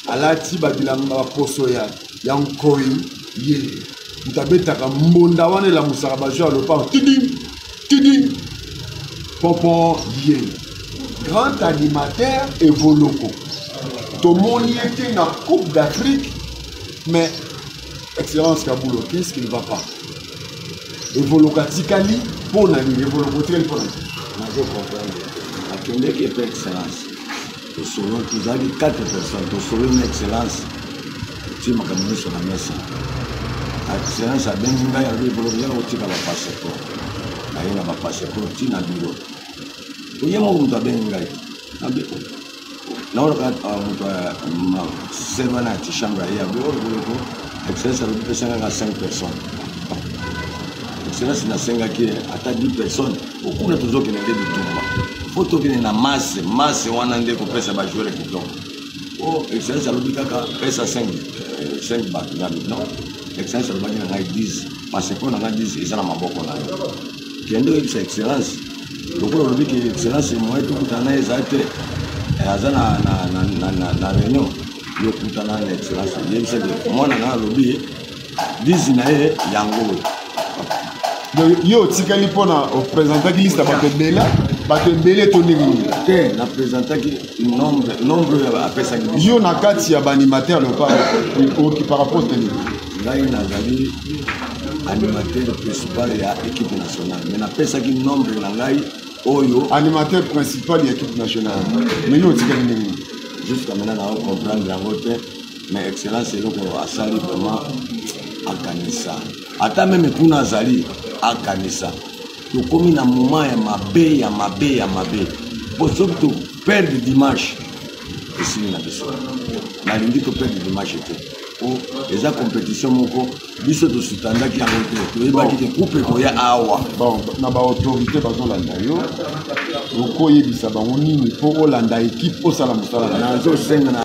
Alati babilamba baposo ya nkoi, ye moto abetaka mbonda wana elamusaka bajoueur ya lopango, tidim tidim pompon. Ye grand animateur Evoloko, tomoni ye te na Coupe d'Afrique. Mais excellence Kabulo, qu'est-ce qui ne va pas? Evoloko atikali mpo na nini? Evoloko otikali mpo na nini? Nazo comprendre. Akendeki epe excellence, tosolo, tozalaki 4 personnes, tosolo na excellence, ti makambo nyonso na mesa. Excellence abengi ngai, alobi: "Evoloko, yaka kotika bapasseport." Naye na bapasseport ti na bureau. Oye moko moto abengi ngai, naolaka moto serva na ti chambre aye, abi: "Oyo Evoloko, excellence alobi pesangaka 5 personnes." Excellence, nasengaki ata 10 personnes. Okuna tozokende nde bitumba, fo tokende na masse. Masse wana nde kopesa bajoueur kitoko. O excellence alobi kaka pesa 5 bato. Ngabi non, excellence alobaki na ngai 10. Passeport na ngai 10 eza na maboko na yo. Kende oyebisa excellence, lokola olobi ke excellence moye tokutana na ye eza te, aza na réunion. Yo kutana na excellence, yebisaki mwana na alobi 10 na ye yango oyo. Donc yo otikali mpona oprésentaki liste ya bato ebele, bato ebele to ndenge nini? Te, naprésentaki nombre oyo apesaki biso. Yo na kati ya baanimateur Léopard, okipaka poste nini? Ngai nazali animateur principal ya équipe nationale, mais napesaki nombre na ngai oyo. Animateur principal ya équipe nationale, mais yo otikali ndenge nini? Jusqu'à maintenant nao comprendre yango te. Mais excellence, eloko asali vraiment, akanisa ata même kuna azali, akanisa tokomi na moment ya mabe, ya mabe, ya mabe, po soki toperdre dimanche, esili na biso. Nalingi toperdre dimanche te, po eza compétition moko biso tosutandaki yango te, toyebaki ke coupe ekoya awa. Bon, na baautorité bazolanda yo, okoyebisa bango nini mpo olanda équipe, osala mosala na Nazosenga na